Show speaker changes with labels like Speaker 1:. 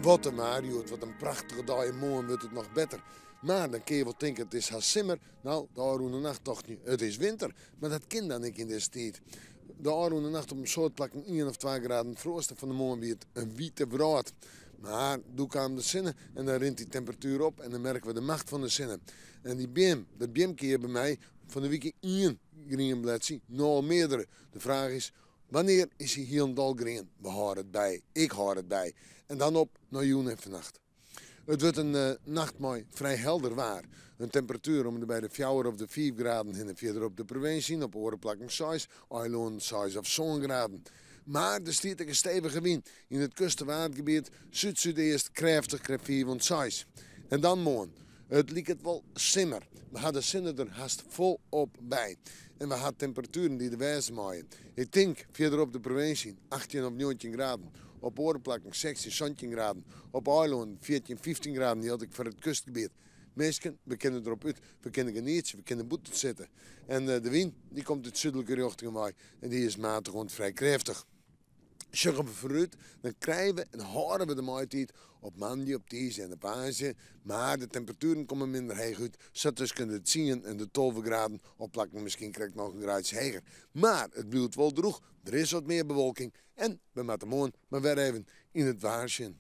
Speaker 1: Wat in waar hjoed, wat in prachtige dei en moarn wurdt it noch better. Mar dan kinne je wol tinke it is hast simmer. No, de ôfrûne nacht tochten je it is winter. Mar dat kin dan ek yn dizze tiid. De ôfrûne nacht op in soad plakken ien of twa graden froast en fan 'e moarn wie it in wite wrâld. Mar doe kaam de sinne en dan rint dy temperatuer op en dan merke we de macht fan de sinne. En dy beam, dat beamke hjir by my, fan 'e wike ien grien bledsje, no al meardere. De fraach is, wannear is hy hielendal grien? We hâlde it by, ik hâld it by. En dan op nei jûn en fannacht. It wurdt in nacht mei frij helder waar. In temperatuer om en by de fjouwer of de fiif graden hinne fierder op de provinsje en op oare plakken seis, eilannen seis of sân graden. Mar der stiet ek in stevige wyn yn it kust- en waadgebiet, súd-súdeast, krêftich krêft fiif oant seis. En dan moarn. It liket wol simmer. We ha de sinne der hast folop by. En we ha temperatueren dy't der wêze meie. Ik tink fierder op de provinsje 18 of 19 graden. Op oare plakken 16, 17 graden. Op eilannen 14, 15 graden jildt ek foar it kustgebiet. Minsken, we kinne derop út. We kinne genietsje, we kinne bûten sitte. En de wyn dy komt út súdlike rjochtingen wei en dy is matich oant frij krêftich. Sjogge we foarút, dan krije we en hâlde we de maitiid op moandei, op tiisdei en op woansdei. Mar de temperatueren komme minder heech út, sa tusken de tsien en de 12 graden, op plakken miskien krekt noch in graadsje heger. Mar it bliuwt wol drûch, der is wat mear bewolking en we moatte moarn mar wer even yn it waar sjen.